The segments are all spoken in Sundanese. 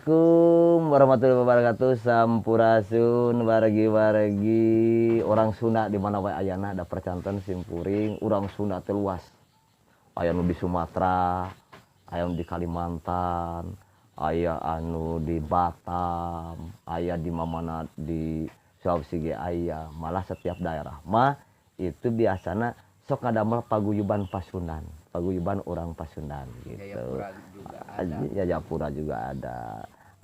Assalamualaikum warahmatullahi wabarakatuh. Sampurasun wargi-wargi orang Sunda di mana wae ayana da percanten simpuring urang Sunda teh luas. Aya nu di Sumatera, aya nu di Kalimantan, aya anu di Batam, aya di mamana di Sulawesi ge aya. Malah setiap daerah mah itu biasana sok ngadamel paguyuban Pasundan, paguyuban orang Pasundan gitu. Jayapura juga ada. Jayapura juga ada.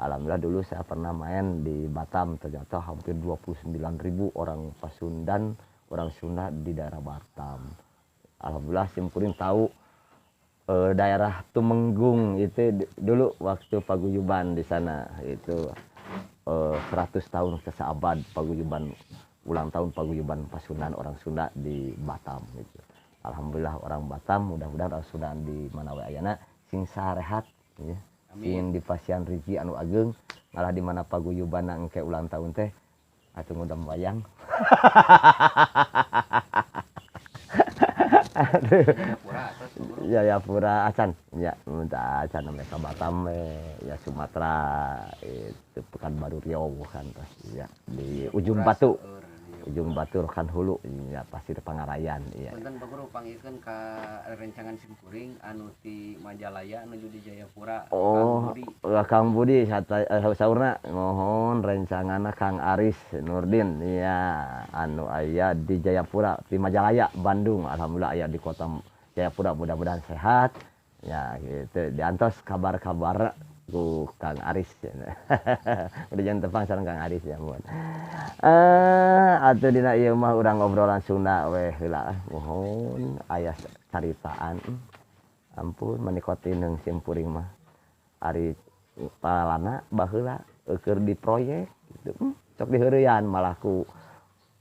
Alhamdulillah dulu saya pernah main di Batam, ternyata hampir 29.000 orang Pasundan, orang Sunda di daerah Batam. Alhamdulillah simpuring tahu daerah Tumenggung itu dulu waktu paguyuban di sana itu 100 tahun keseabad paguyuban, ulang tahun paguyuban Pasundan orang Sunda di Batam gitu. Alhamdulillah orang Batam, mudah-mudahan orang Sunda di mana wae ayana sing sarehat ya. Sing dipasihan rezeki anu ageng, malah di mana paguyuban engke ulang tahun teh atuh ngundang wayang. Jayapura acan ya, acan mereka Batam ya Sumatera itu Pekanbaru Riau kan pasti ya di Ujung Batu. Ujung Batu kan hulu ya pasti Pangarayan iya. Punten Pak Guru panggilkeun ka rencangan simkuring anu ti Majalaya nuju di Jayapura. Oh, Kang Budi. Kang Budi saurna mohon rencanganna Kang Aris Nurdin iya anu aya di Jayapura di Majalaya Bandung. Alhamdulillah aya di kota Jayapura, mudah-mudahan sehat ya gitu. Diantos kabar-kabar ku Kang Aris. Udah jangan tepang sareng Kang Aris ya mun. Atuh dina ieu mah urang obrolan Sunda weh heula. Mohon aya caritaan. Ampun manikotin jeung simpuring mah. Ari palana baheula keur di proyek gitu. Sok diheureyan malah ku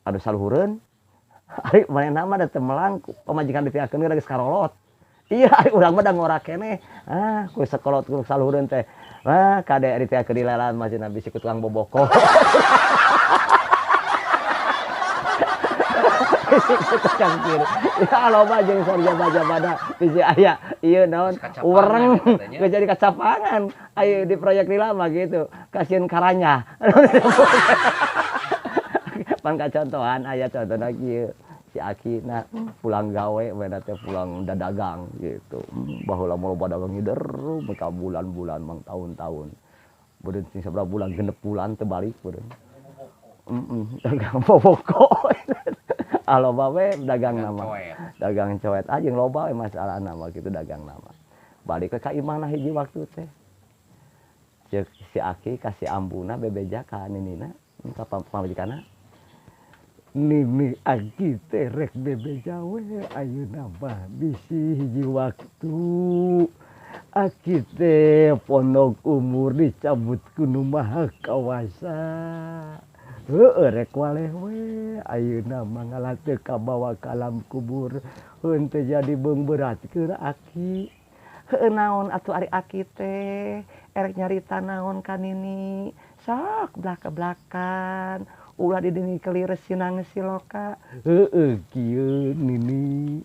anu saluhureun. Ari manehna mah da teu melang pamajikan ditiakeun geus karolot. Iya, ari urang mah da ngora keneh. Ah, ku sekolot ku saluhureun teh. Wah, kade ari teh keur dilelan masih nabi si tukang boboko. Tukang kiri. Ya loba jeung sarja baja-bada bisi aya ieu naon wereng geus jadi kacapangan. Ayo di proyek lila mah gitu. Kasihan karanya. Pan kacontohan aya contohna kieu. Si Aki na pulang gawe we teh pulang dagang gitu. Baheula mah loba dagang ngider mereka bulan-bulan mang tahun-tahun. Beureun sing sabaraha bulan genep bulan teu balik beureun. Dagang boboko. Ah loba we dagang nama. Dagang coet aja loba we masalah nama gitu dagang nama. Balik ke ka imahna hiji waktu teh. Ceuk si Aki ka si ambuna bebeja ka ninina ka pamajikanna. Nini Aki teh rek bebeja we ayeuna mah bisi hiji waktu. Aki teh pondok umur dicabut ku Nu Maha Kawasa. Heueuh rek waleh we ayeuna mah ngalah teu kabawa ka alam kubur. Heuh teu jadi beungberatkeun Aki. Heueuh naon atuh ari Aki teh erek nyarita naon ka nini. Sok blak-blakan. Ulah didini kelir sinang siloka. Heueuh kieu nini.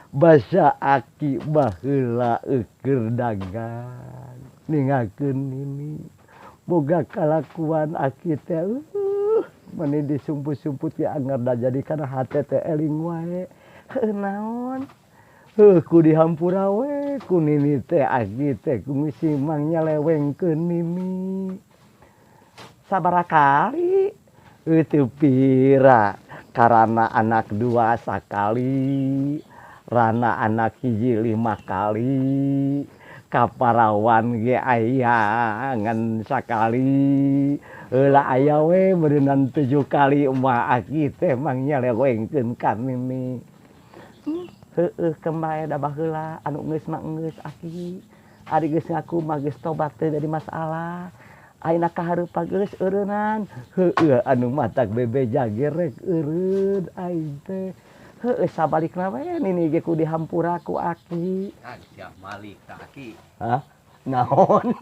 Basa Aki baheula keur dagang. Ningakeun nini. Boga kalakuan Aki teh meni disumput-sumput ge anggar da jadi kana hate teh eling wae. Heueuh naon? Heuh ku dihampura we ku nini teh Aki teh ku simang nyalewengkeun nini. Sabaraha kali teu pira karana anak dua sakali, rana anak hiji 5 kali, kaparawan ge aya ngan sakali. Heula aya we beureunan 7 kali mah Aki teh mang nyalewengkeun ka nini. Heueuh kembae da baheula anu geus mah geus Aki. Ari geus ngaku mah geus tobat teh jadi masalah. Ayeuna kahareup geus eureunnan. Heueuh anu matak bebeja ge rek eureun aing teh. Heueuh sabalikna we nini ge ku dihampura ku Aki. Ah siap malik ka Aki. Hah? Naon?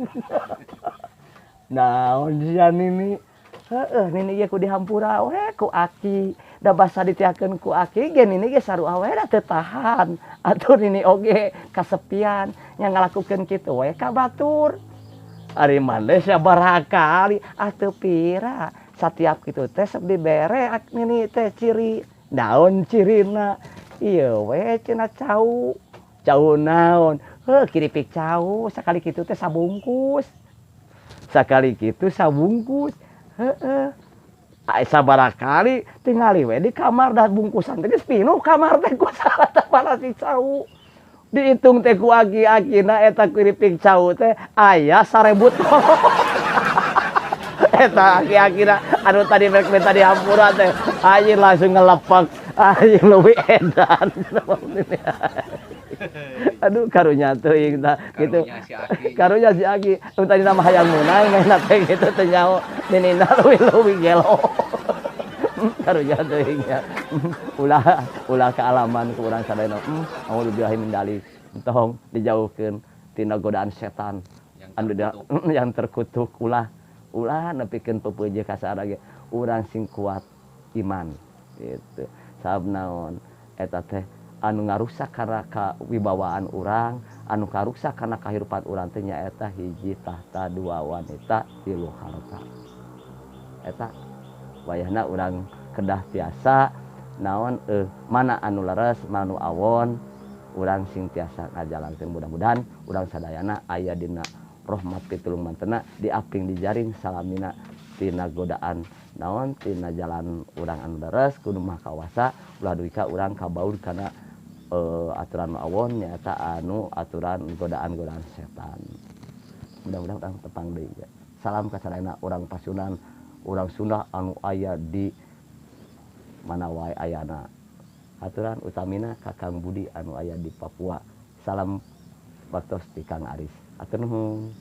Naon sia nini? Heueuh nini ge ku dihampura we ku Aki. Da basa ditiakeun ku Aki ge nini ge sarua we da teu tahan. Atuh nini oge kasepian nya ngalakukeun kitu we ka batur. Ari maneh sabaraha kali? Ah, teu pira. Satiap kitu teh sok dibere nini teh ciri. Naon cirina? Ieu we cenah, cau. Cau naon? Heuh, kiripik cau, sakali kitu teh sabungkus. Sakali kitu sabungkus. Heeh. Ai sabaraha kali tingali we di kamar, dah bungkusan teh geus pinuh kamar teh ku salah si cau. Dihitung teh ku aki-akina, eta kiripik cau teh aya 1000 tolok. Eta aki-akina anu tadi rek minta dihampura teh anjing langsung ngelepak, anjing leuwih edan. Aduh, karunya teuing tah gitu. Karunya si Aki. Karunya si Aki. Nu tadi nama hayang meunang mainna teh gitu, teh nyaho ninina leuwih-leuwih gelo. Karunya teuing nya. Ulah ulah kaalaman ku urang sadayana. Auzubillahi min dzalik. Tong dijauhkeun tina godaan setan yang anu terkutuk. Yang terkutuk, ulah ulah nepikeun pepeje ka saha ge, urang sing kuat iman gitu. Sabab naon, eta teh anu ngarusak karena kawibawaan urang, anu karusak karena kahirupan urang teh nyaeta hiji tahta, dua wanita, tilu harta. Eta wayahna urang kedah tiasa naon, mana anu leres, mana anu awon, urang sing tiasa ngajalankeun. Mudah-mudahan urang sadayana aya dina rahmat pitulung mantena, diaping dijaring salamina tina godaan naon, tina jalan urang anu leres kudu Maha Kawasa. Ulah dugi ka urang kabaur kana aturan awon, nyaeta anu aturan godaan-godaan setan. Mudah-mudahan urang tepang deui ya. Salam ka sadayana urang Pasundan, urang Sunda anu aya di mana wae ayana. Aturan utamina ka Kang Budi anu aya di Papua. Salam baktos ti Kang Aris. Atur nuhun.